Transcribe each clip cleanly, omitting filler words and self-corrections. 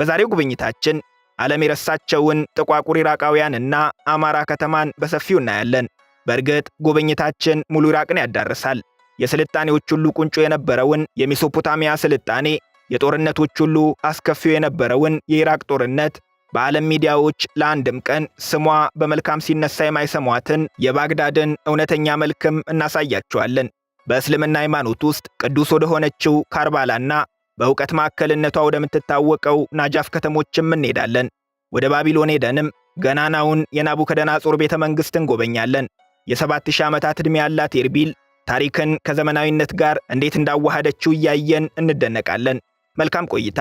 በዛሬው ጉብኝታችን ዓለም የረሳቸውን ጥቋቁር ኢራቃውያንና አማራ ከተማን በሰፊው እናያለን። በእርግጥ ጉብኝታችን ሙሉ ኢራቅን ያዳርሳል። የስልጣኔዎች ሁሉ ቁንጮ የነበረውን የሜሶፖታሚያ ስልጣኔ፣ የጦርነቶች ሁሉ አስከፊው የነበረውን የኢራቅ ጦርነት፣ በዓለም ሚዲያዎች ለአንድም ቀን ስሟ በመልካም ሲነሳ የማይሰሟትን የባግዳድን እውነተኛ መልክም እናሳያቸዋለን። በእስልምና ሃይማኖት ውስጥ ቅዱስ ወደሆነችው ካርባላና በእውቀት ማዕከልነቷ ወደምትታወቀው ናጃፍ ከተሞችም እንሄዳለን። ወደ ባቢሎን ሄደንም ገናናውን የናቡከደነጾር ቤተ መንግሥት እንጎበኛለን። የ7000 ዓመታት ዕድሜ ያላት ኤርቢል ታሪክን ከዘመናዊነት ጋር እንዴት እንዳዋሃደችው እያየን እንደነቃለን። መልካም ቆይታ።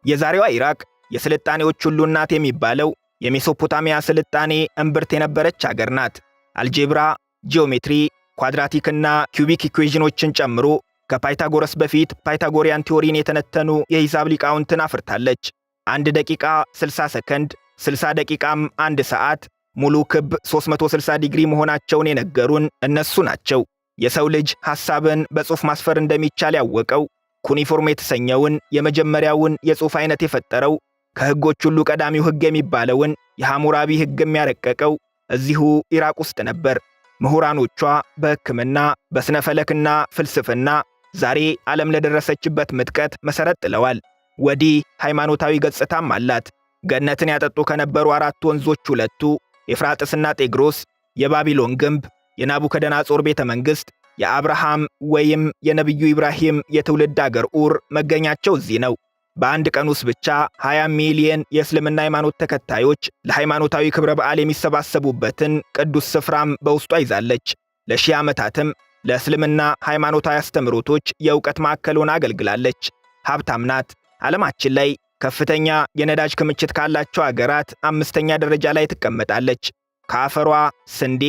የዛሬዋ ኢራቅ የስልጣኔዎች ሁሉ እናት የሚባለው የሜሶፖታሚያ ስልጣኔ እምብርት የነበረች አገር ናት። አልጄብራ፣ ጂኦሜትሪ፣ quadratic ና cubic equation ኦችን ጨምሮ ከፓይታጎረስ በፊት Pythagorean theory ን የተነተኑ የሂሳብ ሊቃውንትን አፍርታለች። 1 ደቂቃ 60 ሰከንድ፣ 60 ደቂቃም 1 ሰዓት ሙሉ ክብ 360 ዲግሪ መሆናቸውን የነገሩን እነሱ ናቸው። የሰው ልጅ ሐሳብን በጽሑፍ ማስፈር እንደሚቻል ያወቀው፣ cuneiform የተሰኘውን የመጀመሪያውን የጽሑፍ አይነት የፈጠረው፣ ከሕጎች ሁሉ ቀዳሚው ሕግ የሚባለውን የሐሙራቢ ሕግ የሚያረቀቀው እዚሁ ኢራቅ ውስጥ ነበር። ምሁራኖቿ በሕክምና፣ በሥነ ፈለክና ፍልስፍና ዛሬ ዓለም ለደረሰችበት ምጥቀት መሠረት ጥለዋል። ወዲህ ሃይማኖታዊ ገጽታም አላት። ገነትን ያጠጡ ከነበሩ አራት ወንዞች ሁለቱ ኤፍራጥስና ጤግሮስ፣ የባቢሎን ግንብ፣ የናቡከደነጾር ቤተ መንግሥት፣ የአብርሃም ወይም የነቢዩ ኢብራሂም የትውልድ አገር ኡር መገኛቸው እዚህ ነው። በአንድ ቀን ውስጥ ብቻ 20 ሚሊየን የእስልምና ሃይማኖት ተከታዮች ለሃይማኖታዊ ክብረ በዓል የሚሰባሰቡበትን ቅዱስ ስፍራም በውስጧ ይዛለች። ለሺህ ዓመታትም ለእስልምና ሃይማኖታዊ አስተምህሮቶች የእውቀት ማዕከል ሆና አገልግላለች። ሀብታም ናት። ዓለማችን ላይ ከፍተኛ የነዳጅ ክምችት ካላቸው አገራት አምስተኛ ደረጃ ላይ ትቀመጣለች። ከአፈሯ ስንዴ፣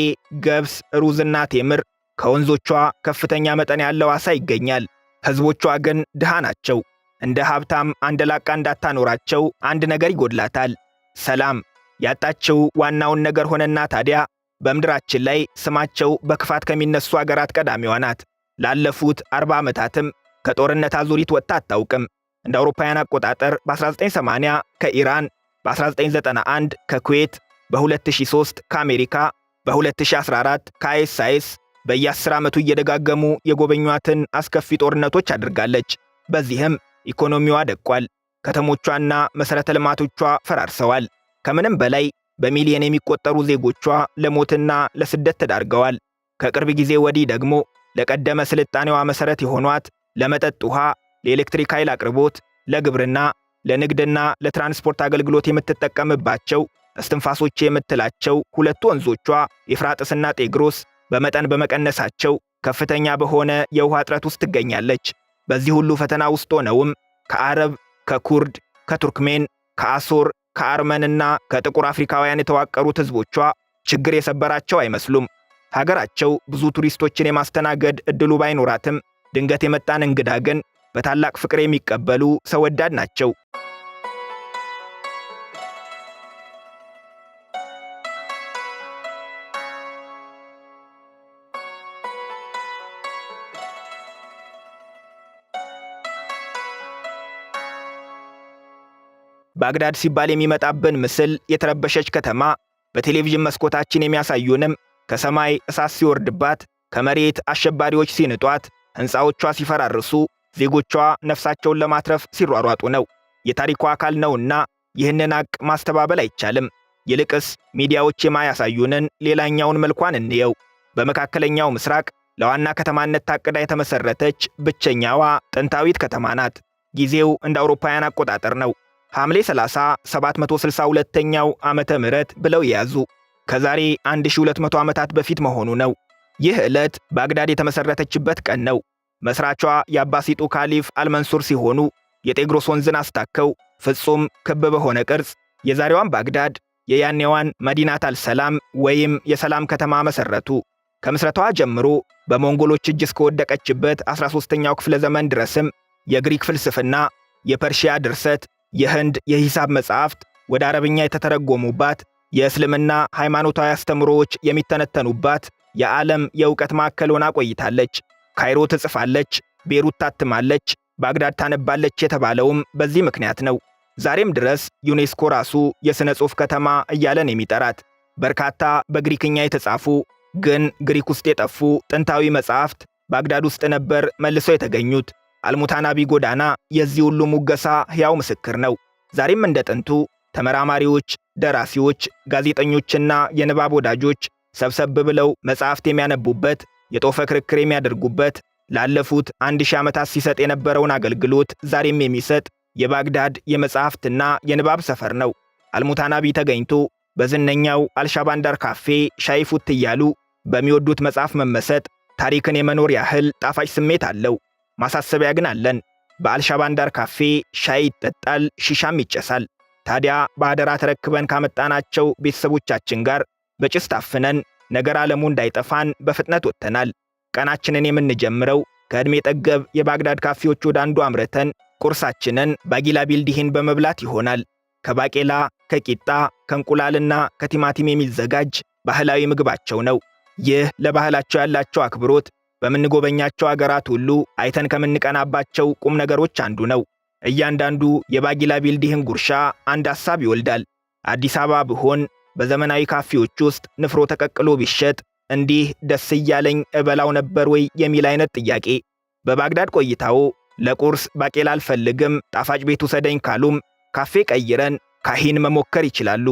ገብስ፣ ሩዝና ቴምር፣ ከወንዞቿ ከፍተኛ መጠን ያለው ዓሣ ይገኛል። ሕዝቦቿ ግን ድሃ ናቸው። እንደ ሀብታም አንደላቃ እንዳታኖራቸው አንድ ነገር ይጎድላታል፣ ሰላም። ያጣችው ዋናውን ነገር ሆነና ታዲያ በምድራችን ላይ ስማቸው በክፋት ከሚነሱ አገራት ቀዳሚዋ ናት። ላለፉት 40 ዓመታትም ከጦርነት አዙሪት ወጥታ አታውቅም። እንደ አውሮፓውያን አቆጣጠር በ1980 ከኢራን፣ በ1991 ከኩዌት፣ በ2003 ከአሜሪካ፣ በ2014 ከአይኤስአይኤስ በየ10 ዓመቱ እየደጋገሙ የጎበኟትን አስከፊ ጦርነቶች አድርጋለች። በዚህም ኢኮኖሚዋ ደቋል። ከተሞቿና መሠረተ ልማቶቿ ፈራርሰዋል። ከምንም በላይ በሚሊዮን የሚቆጠሩ ዜጎቿ ለሞትና ለስደት ተዳርገዋል። ከቅርብ ጊዜ ወዲህ ደግሞ ለቀደመ ስልጣኔዋ መሠረት የሆኗት ለመጠጥ ውሃ፣ ለኤሌክትሪክ ኃይል አቅርቦት፣ ለግብርና፣ ለንግድና ለትራንስፖርት አገልግሎት የምትጠቀምባቸው እስትንፋሶች የምትላቸው ሁለቱ ወንዞቿ ኤፍራጥስና ጤግሮስ በመጠን በመቀነሳቸው ከፍተኛ በሆነ የውሃ እጥረት ውስጥ ትገኛለች። በዚህ ሁሉ ፈተና ውስጥ ሆነውም ከአረብ፣ ከኩርድ፣ ከቱርክሜን፣ ከአሶር፣ ከአርመንና ከጥቁር አፍሪካውያን የተዋቀሩት ሕዝቦቿ ችግር የሰበራቸው አይመስሉም። ሀገራቸው ብዙ ቱሪስቶችን የማስተናገድ ዕድሉ ባይኖራትም ድንገት የመጣን እንግዳ ግን በታላቅ ፍቅር የሚቀበሉ ሰው ወዳድ ናቸው። ባግዳድ ሲባል የሚመጣብን ምስል የተረበሸች ከተማ፣ በቴሌቪዥን መስኮታችን የሚያሳዩንም ከሰማይ እሳት ሲወርድባት፣ ከመሬት አሸባሪዎች ሲንጧት፣ ሕንፃዎቿ ሲፈራርሱ፣ ዜጎቿ ነፍሳቸውን ለማትረፍ ሲሯሯጡ ነው። የታሪኳ አካል ነውና ይህንን ሐቅ ማስተባበል አይቻልም። ይልቅስ ሚዲያዎች የማያሳዩንን ሌላኛውን መልኳን እንየው። በመካከለኛው ምስራቅ ለዋና ከተማነት ታቅዳ የተመሰረተች ብቸኛዋ ጥንታዊት ከተማ ናት። ጊዜው እንደ አውሮፓውያን አቆጣጠር ነው። ሐምሌ 30 762ኛው ዓመተ ምህረት ብለው የያዙ ከዛሬ 1200 ዓመታት በፊት መሆኑ ነው። ይህ ዕለት ባግዳድ የተመሰረተችበት ቀን ነው። መስራቿ የአባሲጡ ካሊፍ አልመንሱር ሲሆኑ የጤግሮስ ወንዝን አስታከው ፍጹም ክብ በሆነ ቅርጽ የዛሬዋን ባግዳድ የያኔዋን መዲናት አልሰላም ወይም የሰላም ከተማ መሰረቱ። ከምስረታዋ ጀምሮ በሞንጎሎች እጅ እስከወደቀችበት 13ኛው ክፍለ ዘመን ድረስም የግሪክ ፍልስፍና፣ የፐርሺያ ድርሰት፣ የህንድ የሂሳብ መጻሕፍት ወደ አረብኛ የተተረጎሙባት፣ የእስልምና ሃይማኖታዊ አስተምሮዎች የሚተነተኑባት የዓለም የእውቀት ማዕከል ሆና ቆይታለች። ካይሮ ትጽፋለች፣ ቤሩት ታትማለች፣ ባግዳድ ታነባለች የተባለውም በዚህ ምክንያት ነው። ዛሬም ድረስ ዩኔስኮ ራሱ የሥነ ጽሑፍ ከተማ እያለን የሚጠራት። በርካታ በግሪክኛ የተጻፉ ግን ግሪክ ውስጥ የጠፉ ጥንታዊ መጻሕፍት ባግዳድ ውስጥ ነበር መልሰው የተገኙት። አልሙታናቢ ጎዳና የዚህ ሁሉ ሙገሳ ሕያው ምስክር ነው። ዛሬም እንደ ጥንቱ ተመራማሪዎች፣ ደራሲዎች፣ ጋዜጠኞችና የንባብ ወዳጆች ሰብሰብ ብለው መጻሕፍት የሚያነቡበት፣ የጦፈ ክርክር የሚያደርጉበት፣ ላለፉት 1000 ዓመታት ሲሰጥ የነበረውን አገልግሎት ዛሬም የሚሰጥ የባግዳድ የመጻሕፍትና የንባብ ሰፈር ነው። አልሙታናቢ ተገኝቶ በዝነኛው አልሻባንዳር ካፌ ሻይ ፉት እያሉ በሚወዱት መጽሐፍ መመሰጥ ታሪክን የመኖር ያህል ጣፋጭ ስሜት አለው። ማሳሰቢያ ግን አለን። በአልሻባንዳር ካፌ ሻይ ይጠጣል፣ ሺሻም ይጨሳል። ታዲያ በአደራ ተረክበን ካመጣናቸው ቤተሰቦቻችን ጋር በጭስ ታፍነን ነገር ዓለሙ እንዳይጠፋን በፍጥነት ወጥተናል። ቀናችንን የምንጀምረው ከዕድሜ ጠገብ የባግዳድ ካፌዎች ወደ አንዱ አምርተን ቁርሳችንን ባጊላ ቢልዲህን በመብላት ይሆናል። ከባቄላ፣ ከቂጣ፣ ከእንቁላልና ከቲማቲም የሚዘጋጅ ባህላዊ ምግባቸው ነው። ይህ ለባህላቸው ያላቸው አክብሮት በምንጎበኛቸው አገራት ሁሉ አይተን ከምንቀናባቸው ቁም ነገሮች አንዱ ነው። እያንዳንዱ የባጊላ ቢልዲህን ጉርሻ አንድ ሐሳብ ይወልዳል። አዲስ አበባ ብሆን በዘመናዊ ካፌዎች ውስጥ ንፍሮ ተቀቅሎ ቢሸጥ እንዲህ ደስ እያለኝ እበላው ነበር ወይ የሚል አይነት ጥያቄ። በባግዳድ ቆይታው ለቁርስ ባቄላ አልፈልግም፣ ጣፋጭ ቤት ውሰደኝ ካሉም ካፌ ቀይረን ካሂን መሞከር ይችላሉ።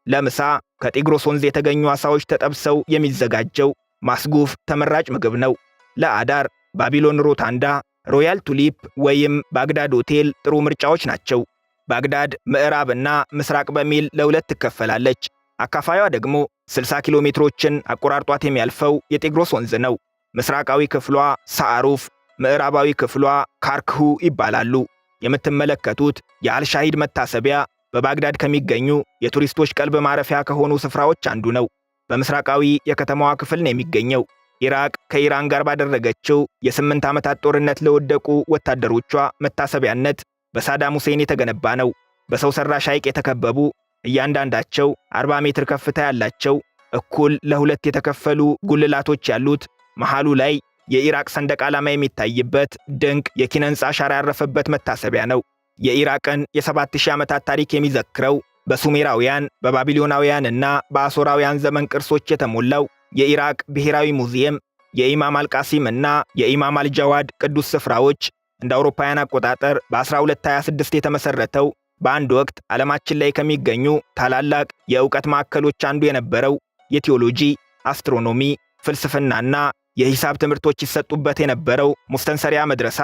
ለምሳ ከጤግሮስ ወንዝ የተገኙ ዓሣዎች ተጠብሰው የሚዘጋጀው ማስጉፍ ተመራጭ ምግብ ነው። ለአዳር ባቢሎን ሮታንዳ፣ ሮያል ቱሊፕ ወይም ባግዳድ ሆቴል ጥሩ ምርጫዎች ናቸው። ባግዳድ ምዕራብና ምስራቅ በሚል ለሁለት ትከፈላለች። አካፋዩዋ ደግሞ 60 ኪሎ ሜትሮችን አቆራርጧት የሚያልፈው የጤግሮስ ወንዝ ነው። ምስራቃዊ ክፍሏ ሳዕሩፍ፣ ምዕራባዊ ክፍሏ ካርክሁ ይባላሉ። የምትመለከቱት የአልሻሂድ መታሰቢያ በባግዳድ ከሚገኙ የቱሪስቶች ቀልብ ማረፊያ ከሆኑ ስፍራዎች አንዱ ነው። በምስራቃዊ የከተማዋ ክፍል ነው የሚገኘው። ኢራቅ ከኢራን ጋር ባደረገችው የ8 ዓመታት ጦርነት ለወደቁ ወታደሮቿ መታሰቢያነት በሳዳም ሁሴን የተገነባ ነው። በሰው ሰራሽ ሐይቅ የተከበቡ፣ እያንዳንዳቸው 40 ሜትር ከፍታ ያላቸው፣ እኩል ለሁለት የተከፈሉ ጉልላቶች ያሉት፣ መሃሉ ላይ የኢራቅ ሰንደቅ ዓላማ የሚታይበት ድንቅ የኪነ ሕንፃ አሻራ ያረፈበት መታሰቢያ ነው። የኢራቅን የ7000 ዓመታት ታሪክ የሚዘክረው፣ በሱሜራውያን፣ በባቢሎናውያንና በአሦራውያን ዘመን ቅርሶች የተሞላው የኢራቅ ብሔራዊ ሙዚየም፣ የኢማም አልቃሲም እና የኢማም አልጃዋድ ቅዱስ ስፍራዎች፣ እንደ አውሮፓውያን አቆጣጠር በ1226 የተመሠረተው፣ በአንድ ወቅት ዓለማችን ላይ ከሚገኙ ታላላቅ የእውቀት ማዕከሎች አንዱ የነበረው፣ የቴዎሎጂ፣ አስትሮኖሚ፣ ፍልስፍናና የሂሳብ ትምህርቶች ይሰጡበት የነበረው ሙስተንሰሪያ መድረሳ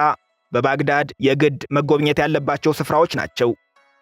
በባግዳድ የግድ መጎብኘት ያለባቸው ስፍራዎች ናቸው።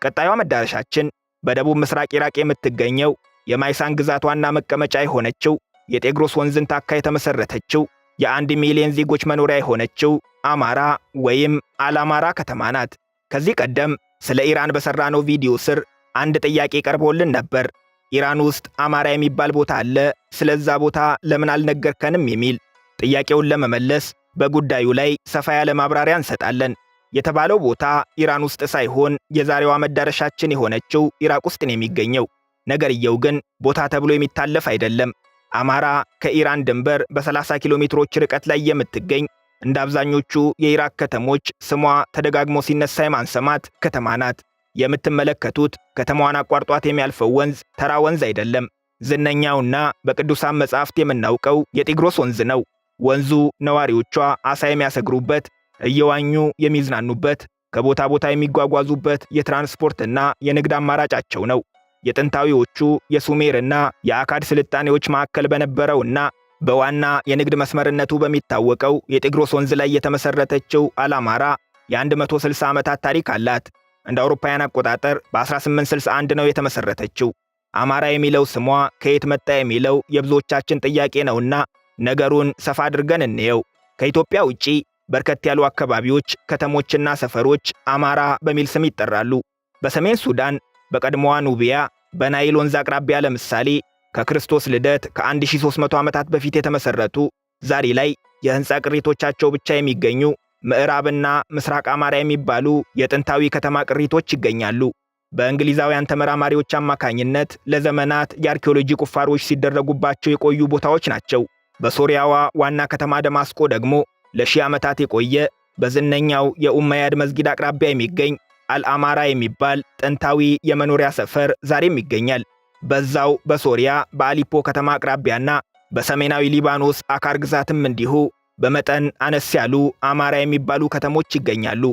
ቀጣዩዋ መዳረሻችን በደቡብ ምስራቅ ኢራቅ የምትገኘው፣ የማይሳን ግዛት ዋና መቀመጫ የሆነችው፣ የጤግሮስ ወንዝን ታካ የተመሠረተችው፣ የ1 ሚሊዮን ዜጎች መኖሪያ የሆነችው አማራ ወይም አላማራ ከተማ ናት። ከዚህ ቀደም ስለ ኢራን በሠራነው ቪዲዮ ስር አንድ ጥያቄ ቀርቦልን ነበር። ኢራን ውስጥ አማራ የሚባል ቦታ አለ፣ ስለዛ ቦታ ለምን አልነገርከንም የሚል። ጥያቄውን ለመመለስ በጉዳዩ ላይ ሰፋ ያለ ማብራሪያ እንሰጣለን። የተባለው ቦታ ኢራን ውስጥ ሳይሆን የዛሬዋ መዳረሻችን የሆነችው ኢራቅ ውስጥ ነው የሚገኘው። ነገርየው ግን ቦታ ተብሎ የሚታለፍ አይደለም። አማራ ከኢራን ድንበር በ30 ኪሎ ሜትሮች ርቀት ላይ የምትገኝ፣ እንደ አብዛኞቹ የኢራቅ ከተሞች ስሟ ተደጋግሞ ሲነሳ የማንሰማት ከተማ ናት። የምትመለከቱት ከተማዋን አቋርጧት የሚያልፈው ወንዝ ተራ ወንዝ አይደለም። ዝነኛውና በቅዱሳን መጻሕፍት የምናውቀው የጤግሮስ ወንዝ ነው። ወንዙ ነዋሪዎቿ አሳ የሚያሰግሩበት፣ እየዋኙ የሚዝናኑበት፣ ከቦታ ቦታ የሚጓጓዙበት የትራንስፖርትና የንግድ አማራጫቸው ነው። የጥንታዊዎቹ የሱሜርና የአካድ ስልጣኔዎች ማዕከል በነበረውና በዋና የንግድ መስመርነቱ በሚታወቀው የጤግሮስ ወንዝ ላይ የተመሠረተችው አላማራ የ160 ዓመታት ታሪክ አላት። እንደ አውሮፓውያን አቆጣጠር በ1861 ነው የተመሠረተችው። አማራ የሚለው ስሟ ከየት መጣ የሚለው የብዙዎቻችን ጥያቄ ነውና ነገሩን ሰፋ አድርገን እንየው። ከኢትዮጵያ ውጪ በርከት ያሉ አካባቢዎች፣ ከተሞችና ሰፈሮች አማራ በሚል ስም ይጠራሉ። በሰሜን ሱዳን፣ በቀድሞዋ ኑቢያ፣ በናይል ወንዝ አቅራቢያ ለምሳሌ ከክርስቶስ ልደት ከ1300 ዓመታት በፊት የተመሠረቱ፣ ዛሬ ላይ የሕንፃ ቅሪቶቻቸው ብቻ የሚገኙ ምዕራብና ምስራቅ አማራ የሚባሉ የጥንታዊ ከተማ ቅሪቶች ይገኛሉ። በእንግሊዛውያን ተመራማሪዎች አማካኝነት ለዘመናት የአርኪኦሎጂ ቁፋሮች ሲደረጉባቸው የቆዩ ቦታዎች ናቸው። በሶሪያዋ ዋና ከተማ ደማስቆ ደግሞ ለሺህ ዓመታት የቆየ በዝነኛው የኡመያድ መስጊድ አቅራቢያ የሚገኝ አልአማራ የሚባል ጥንታዊ የመኖሪያ ሰፈር ዛሬም ይገኛል። በዛው በሶሪያ በአሊፖ ከተማ አቅራቢያና በሰሜናዊ ሊባኖስ አካር ግዛትም እንዲሁ በመጠን አነስ ያሉ አማራ የሚባሉ ከተሞች ይገኛሉ።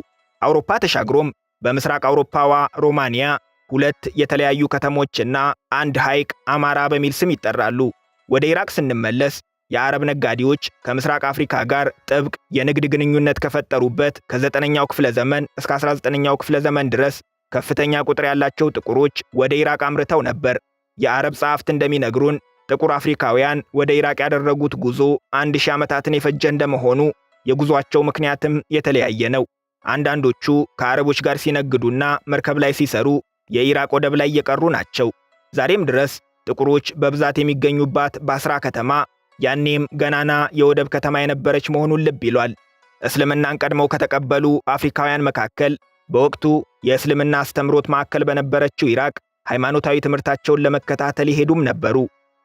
አውሮፓ ተሻግሮም በምስራቅ አውሮፓዋ ሮማንያ ሁለት የተለያዩ ከተሞችና አንድ ሐይቅ አማራ በሚል ስም ይጠራሉ። ወደ ኢራቅ ስንመለስ የአረብ ነጋዴዎች ከምስራቅ አፍሪካ ጋር ጥብቅ የንግድ ግንኙነት ከፈጠሩበት ከ9ኛው ክፍለ ዘመን እስከ 19ኛው ክፍለ ዘመን ድረስ ከፍተኛ ቁጥር ያላቸው ጥቁሮች ወደ ኢራቅ አምርተው ነበር። የአረብ ጸሐፍት እንደሚነግሩን ጥቁር አፍሪካውያን ወደ ኢራቅ ያደረጉት ጉዞ 1000 ዓመታትን የፈጀ እንደመሆኑ የጉዟቸው ምክንያትም የተለያየ ነው። አንዳንዶቹ ከአረቦች ጋር ሲነግዱና መርከብ ላይ ሲሰሩ የኢራቅ ወደብ ላይ የቀሩ ናቸው። ዛሬም ድረስ ጥቁሮች በብዛት የሚገኙባት ባስራ ከተማ ያኔም ገናና የወደብ ከተማ የነበረች መሆኑን ልብ ይሏል። እስልምናን ቀድመው ከተቀበሉ አፍሪካውያን መካከል በወቅቱ የእስልምና አስተምሮት ማዕከል በነበረችው ኢራቅ ሃይማኖታዊ ትምህርታቸውን ለመከታተል የሄዱም ነበሩ።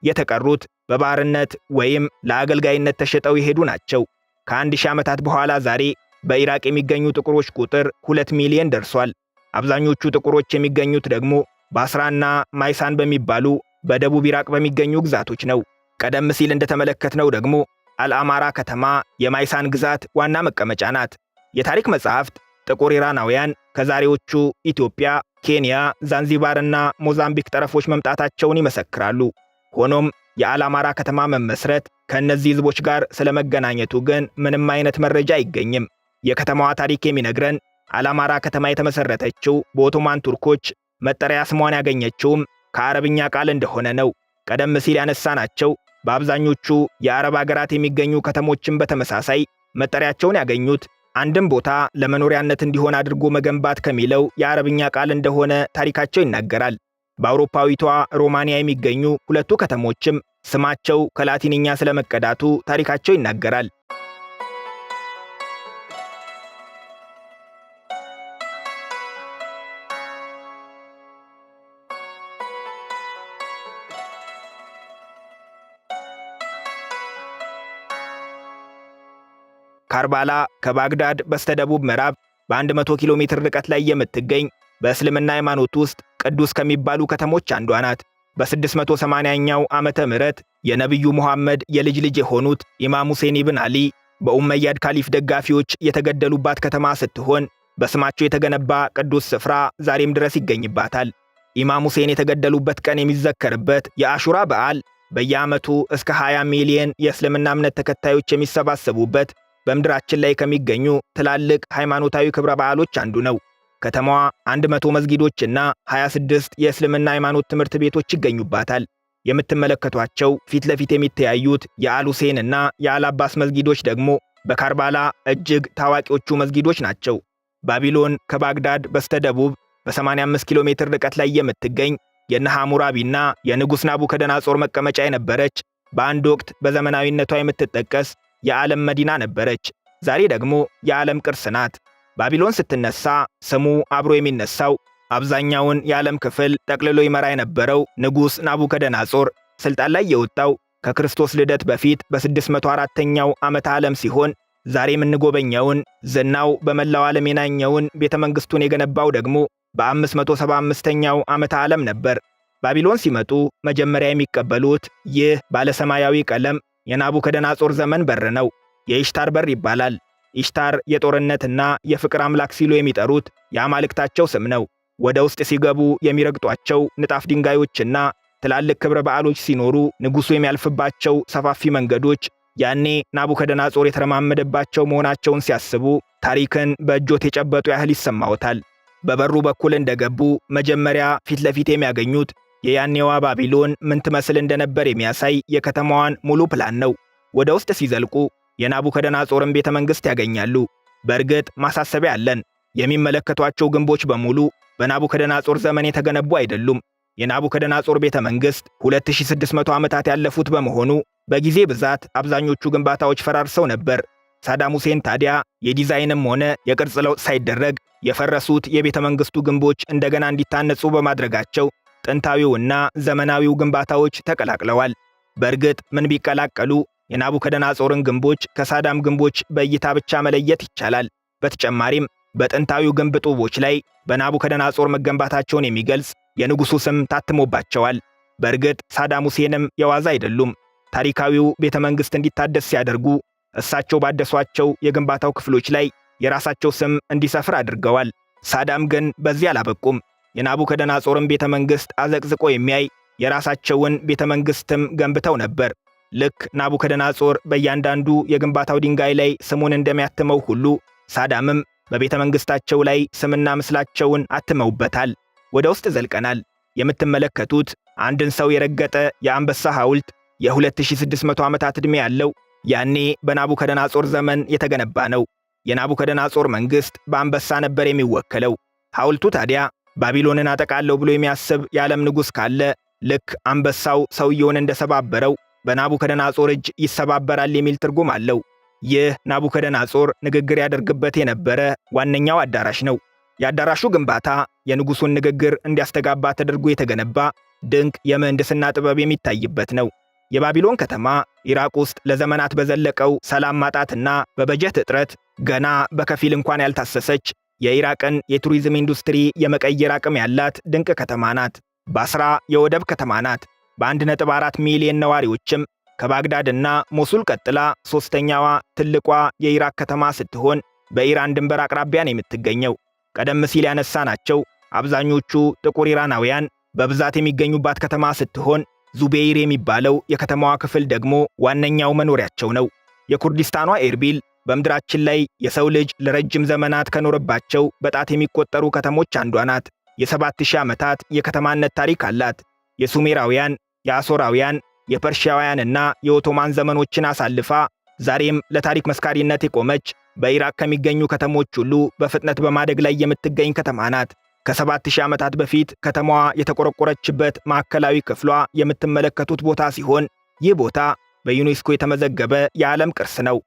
የተቀሩት በባርነት ወይም ለአገልጋይነት ተሸጠው የሄዱ ናቸው። ከ1000 ዓመታት በኋላ ዛሬ በኢራቅ የሚገኙ ጥቁሮች ቁጥር 2 ሚሊዮን ደርሷል። አብዛኞቹ ጥቁሮች የሚገኙት ደግሞ ባስራና ማይሳን በሚባሉ በደቡብ ኢራቅ በሚገኙ ግዛቶች ነው። ቀደም ሲል እንደተመለከትነው ደግሞ አልአማራ ከተማ የማይሳን ግዛት ዋና መቀመጫ ናት። የታሪክ መጻሕፍት ጥቁር ኢራናውያን ከዛሬዎቹ ኢትዮጵያ፣ ኬንያ፣ ዛንዚባርና ሞዛምቢክ ጠረፎች መምጣታቸውን ይመሰክራሉ። ሆኖም የአልአማራ ከተማ መመስረት ከእነዚህ ሕዝቦች ጋር ስለመገናኘቱ ግን ምንም አይነት መረጃ አይገኝም። የከተማዋ ታሪክ የሚነግረን አልአማራ ከተማ የተመሰረተችው በኦቶማን ቱርኮች፣ መጠሪያ ስሟን ያገኘችውም ከአረብኛ ቃል እንደሆነ ነው። ቀደም ሲል ያነሳናቸው በአብዛኞቹ የአረብ አገራት የሚገኙ ከተሞችን በተመሳሳይ መጠሪያቸውን ያገኙት አንድም ቦታ ለመኖሪያነት እንዲሆን አድርጎ መገንባት ከሚለው የአረብኛ ቃል እንደሆነ ታሪካቸው ይናገራል። በአውሮፓዊቷ ሮማንያ የሚገኙ ሁለቱ ከተሞችም ስማቸው ከላቲንኛ ስለመቀዳቱ ታሪካቸው ይናገራል። ካርባላ ከባግዳድ በስተደቡብ ምዕራብ በ100 ኪሎ ሜትር ርቀት ላይ የምትገኝ በእስልምና ሃይማኖት ውስጥ ቅዱስ ከሚባሉ ከተሞች አንዷ ናት። በ680ኛው ዓመተ ምህረት የነቢዩ ሙሐመድ የልጅ ልጅ የሆኑት ኢማም ሁሴን ኢብን አሊ በኡመያድ ካሊፍ ደጋፊዎች የተገደሉባት ከተማ ስትሆን በስማቸው የተገነባ ቅዱስ ስፍራ ዛሬም ድረስ ይገኝባታል። ኢማም ሁሴን የተገደሉበት ቀን የሚዘከርበት የአሹራ በዓል በየዓመቱ እስከ 20 ሚሊዮን የእስልምና እምነት ተከታዮች የሚሰባሰቡበት በምድራችን ላይ ከሚገኙ ትላልቅ ሃይማኖታዊ ክብረ በዓሎች አንዱ ነው። ከተማዋ 100 መስጊዶችና 26 የእስልምና ሃይማኖት ትምህርት ቤቶች ይገኙባታል። የምትመለከቷቸው ፊት ለፊት የሚተያዩት የአል ሁሴን እና የአል አባስ መስጊዶች ደግሞ በካርባላ እጅግ ታዋቂዎቹ መስጊዶች ናቸው። ባቢሎን ከባግዳድ በስተደቡብ በ85 ኪሎ ሜትር ርቀት ላይ የምትገኝ የነ ሐሙራቢና የንጉሥ ናቡከደነጾር መቀመጫ የነበረች፣ በአንድ ወቅት በዘመናዊነቷ የምትጠቀስ የዓለም መዲና ነበረች። ዛሬ ደግሞ የዓለም ቅርስ ናት። ባቢሎን ስትነሳ ስሙ አብሮ የሚነሳው አብዛኛውን የዓለም ክፍል ጠቅልሎ ይመራ የነበረው ንጉሥ ናቡከደነጾር ስልጣን ላይ የወጣው ከክርስቶስ ልደት በፊት በ604ኛው ዓመተ ዓለም ሲሆን ዛሬ የምንጎበኘውን ዝናው በመላው ዓለም የናኘውን ቤተ መንግሥቱን የገነባው ደግሞ በ575ኛው ዓመተ ዓለም ነበር። ባቢሎን ሲመጡ መጀመሪያ የሚቀበሉት ይህ ባለሰማያዊ ቀለም የናቡከደነጾር ዘመን በር ነው። የኢሽታር በር ይባላል። ኢሽታር የጦርነትና የፍቅር አምላክ ሲሉ የሚጠሩት የአማልክታቸው ስም ነው። ወደ ውስጥ ሲገቡ የሚረግጧቸው ንጣፍ ድንጋዮችና ትላልቅ ክብረ በዓሎች ሲኖሩ ንጉሡ የሚያልፍባቸው ሰፋፊ መንገዶች ያኔ ናቡከደነጾር የተረማመደባቸው መሆናቸውን ሲያስቡ ታሪክን በእጆት የጨበጡ ያህል ይሰማዎታል። በበሩ በኩል እንደገቡ መጀመሪያ ፊት ለፊት የሚያገኙት የያኔዋ ባቢሎን ምን ትመስል እንደነበር የሚያሳይ የከተማዋን ሙሉ ፕላን ነው። ወደ ውስጥ ሲዘልቁ የናቡከደነጾርን ቤተ መንግሥት ያገኛሉ። በእርግጥ ማሳሰቢያ አለን። የሚመለከቷቸው ግንቦች በሙሉ በናቡከደነጾር ዘመን የተገነቡ አይደሉም። የናቡከደነጾር ቤተ መንግሥት 2600 ዓመታት ያለፉት በመሆኑ በጊዜ ብዛት አብዛኞቹ ግንባታዎች ፈራርሰው ነበር። ሳዳም ሁሴን ታዲያ የዲዛይንም ሆነ የቅርጽ ለውጥ ሳይደረግ የፈረሱት የቤተ መንግሥቱ ግንቦች እንደገና እንዲታነጹ በማድረጋቸው ጥንታዊውና ዘመናዊው ግንባታዎች ተቀላቅለዋል። በእርግጥ ምን ቢቀላቀሉ የናቡከደነጾርን ግንቦች ከሳዳም ግንቦች በእይታ ብቻ መለየት ይቻላል። በተጨማሪም በጥንታዊው ግንብ ጡቦች ላይ በናቡከደነጾር መገንባታቸውን የሚገልጽ የንጉሡ ስም ታትሞባቸዋል። በእርግጥ ሳዳም ሁሴንም የዋዛ አይደሉም። ታሪካዊው ቤተ መንግሥት እንዲታደስ ሲያደርጉ እሳቸው ባደሷቸው የግንባታው ክፍሎች ላይ የራሳቸው ስም እንዲሰፍር አድርገዋል። ሳዳም ግን በዚህ አላበቁም። የናቡከደነጾርን ቤተ መንግሥት አዘቅዝቆ የሚያይ የራሳቸውን ቤተ መንግሥትም ገንብተው ነበር። ልክ ናቡከደነጾር በእያንዳንዱ የግንባታው ድንጋይ ላይ ስሙን እንደሚያትመው ሁሉ ሳዳምም በቤተ መንግሥታቸው ላይ ስምና ምስላቸውን አትመውበታል። ወደ ውስጥ ዘልቀናል። የምትመለከቱት አንድን ሰው የረገጠ የአንበሳ ሐውልት የ2600 ዓመታት ዕድሜ ያለው ያኔ በናቡከደነጾር ዘመን የተገነባ ነው። የናቡከደነጾር መንግሥት በአንበሳ ነበር የሚወከለው። ሐውልቱ ታዲያ ባቢሎንን አጠቃለሁ ብሎ የሚያስብ የዓለም ንጉሥ ካለ ልክ አንበሳው ሰውየውን እንደሰባበረው በናቡከደነጾር እጅ ይሰባበራል የሚል ትርጉም አለው። ይህ ናቡከደነጾር ንግግር ያደርግበት የነበረ ዋነኛው አዳራሽ ነው። የአዳራሹ ግንባታ የንጉሡን ንግግር እንዲያስተጋባ ተደርጎ የተገነባ ድንቅ የምህንድስና ጥበብ የሚታይበት ነው። የባቢሎን ከተማ ኢራቅ ውስጥ ለዘመናት በዘለቀው ሰላም ማጣትና በበጀት እጥረት ገና በከፊል እንኳን ያልታሰሰች የኢራቅን የቱሪዝም ኢንዱስትሪ የመቀየር አቅም ያላት ድንቅ ከተማ ናት። ባስራ የወደብ ከተማ ናት። በ1.4 ሚሊዮን ነዋሪዎችም ከባግዳድና ሞሱል ቀጥላ ሦስተኛዋ ትልቋ የኢራቅ ከተማ ስትሆን በኢራን ድንበር አቅራቢያ ነው የምትገኘው። ቀደም ሲል ያነሳናቸው አብዛኞቹ ጥቁር ኢራናውያን በብዛት የሚገኙባት ከተማ ስትሆን ዙቤይር የሚባለው የከተማዋ ክፍል ደግሞ ዋነኛው መኖሪያቸው ነው። የኩርዲስታኗ ኤርቢል በምድራችን ላይ የሰው ልጅ ለረጅም ዘመናት ከኖረባቸው በጣት የሚቆጠሩ ከተሞች አንዷ ናት። የ7000 ዓመታት የከተማነት ታሪክ አላት። የሱሜራውያን፣ የአሦራውያን፣ የፐርሺያውያንና የኦቶማን ዘመኖችን አሳልፋ ዛሬም ለታሪክ መስካሪነት የቆመች በኢራቅ ከሚገኙ ከተሞች ሁሉ በፍጥነት በማደግ ላይ የምትገኝ ከተማ ናት። ከ7000 ዓመታት በፊት ከተማዋ የተቆረቆረችበት ማዕከላዊ ክፍሏ የምትመለከቱት ቦታ ሲሆን ይህ ቦታ በዩኔስኮ የተመዘገበ የዓለም ቅርስ ነው።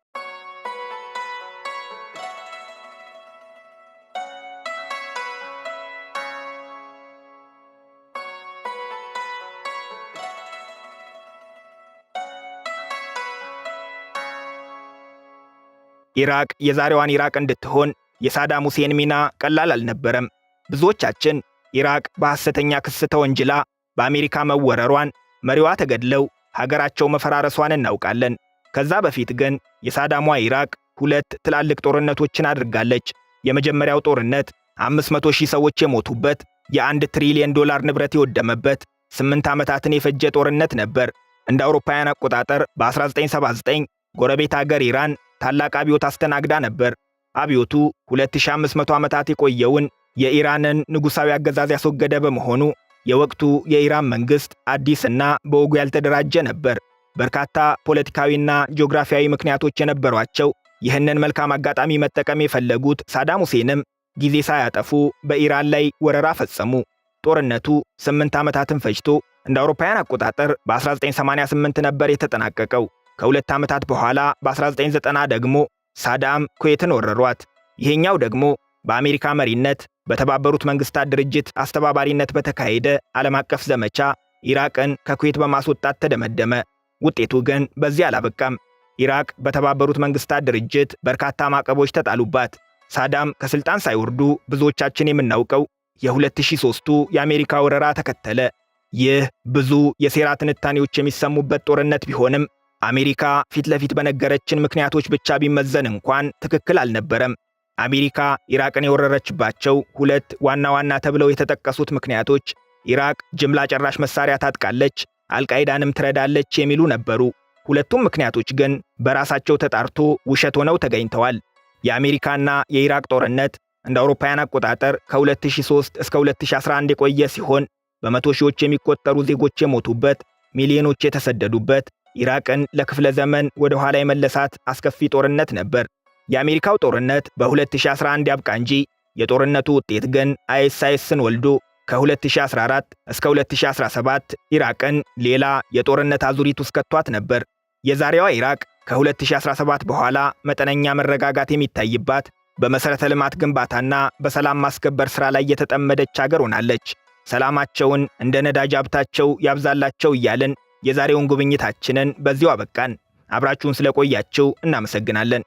ኢራቅ የዛሬዋን ኢራቅ እንድትሆን የሳዳም ሁሴን ሚና ቀላል አልነበረም። ብዙዎቻችን ኢራቅ በሐሰተኛ ክስ ተወንጅላ በአሜሪካ መወረሯን፣ መሪዋ ተገድለው ሀገራቸው መፈራረሷን እናውቃለን። ከዛ በፊት ግን የሳዳሟ ኢራቅ ሁለት ትላልቅ ጦርነቶችን አድርጋለች። የመጀመሪያው ጦርነት 500 ሺህ ሰዎች የሞቱበት፣ የ1 ትሪሊየን ዶላር ንብረት የወደመበት 8 ዓመታትን የፈጀ ጦርነት ነበር። እንደ አውሮፓውያን አቆጣጠር በ1979 ጎረቤት አገር ኢራን ታላቅ አብዮት አስተናግዳ ነበር። አብዮቱ 2500 ዓመታት የቆየውን የኢራንን ንጉሣዊ አገዛዝ ያስወገደ በመሆኑ የወቅቱ የኢራን መንግሥት አዲስና በወጉ ያልተደራጀ ነበር። በርካታ ፖለቲካዊና ጂኦግራፊያዊ ምክንያቶች የነበሯቸው ይህንን መልካም አጋጣሚ መጠቀም የፈለጉት ሳዳም ሁሴንም ጊዜ ሳያጠፉ በኢራን ላይ ወረራ ፈጸሙ። ጦርነቱ 8 ዓመታትን ፈጅቶ እንደ አውሮፓውያን አቆጣጠር በ1988 ነበር የተጠናቀቀው። ከ2 ዓመታት በኋላ በ1990 ደግሞ ሳዳም ኩዌትን ወረሯት። ይሄኛው ደግሞ በአሜሪካ መሪነት በተባበሩት መንግስታት ድርጅት አስተባባሪነት በተካሄደ ዓለም አቀፍ ዘመቻ ኢራቅን ከኩዌት በማስወጣት ተደመደመ። ውጤቱ ግን በዚህ አላበቃም። ኢራቅ በተባበሩት መንግስታት ድርጅት በርካታ ማዕቀቦች ተጣሉባት። ሳዳም ከስልጣን ሳይወርዱ ብዙዎቻችን የምናውቀው የ2003ቱ የአሜሪካ ወረራ ተከተለ። ይህ ብዙ የሴራ ትንታኔዎች የሚሰሙበት ጦርነት ቢሆንም አሜሪካ ፊት ለፊት በነገረችን ምክንያቶች ብቻ ቢመዘን እንኳን ትክክል አልነበረም። አሜሪካ ኢራቅን የወረረችባቸው ሁለት ዋና ዋና ተብለው የተጠቀሱት ምክንያቶች ኢራቅ ጅምላ ጨራሽ መሳሪያ ታጥቃለች፣ አልቃይዳንም ትረዳለች የሚሉ ነበሩ። ሁለቱም ምክንያቶች ግን በራሳቸው ተጣርቶ ውሸት ሆነው ተገኝተዋል። የአሜሪካና የኢራቅ ጦርነት እንደ አውሮፓውያን አቆጣጠር ከ2003 እስከ 2011 የቆየ ሲሆን በመቶ ሺዎች የሚቆጠሩ ዜጎች የሞቱበት፣ ሚሊዮኖች የተሰደዱበት፣ ኢራቅን ለክፍለ ዘመን ወደ ኋላ የመለሳት አስከፊ ጦርነት ነበር። የአሜሪካው ጦርነት በ2011 ያብቃ እንጂ የጦርነቱ ውጤት ግን አይኤስአይኤስን ወልዶ ከ2014 እስከ 2017 ኢራቅን ሌላ የጦርነት አዙሪት ውስጥ ከቷት ነበር። የዛሬዋ ኢራቅ ከ2017 በኋላ መጠነኛ መረጋጋት የሚታይባት፣ በመሠረተ ልማት ግንባታና በሰላም ማስከበር ሥራ ላይ የተጠመደች አገር ሆናለች። ሰላማቸውን እንደ ነዳጅ ሀብታቸው ያብዛላቸው እያልን የዛሬውን ጉብኝታችንን በዚሁ አበቃን። አብራችሁን ስለቆያችሁ እናመሰግናለን።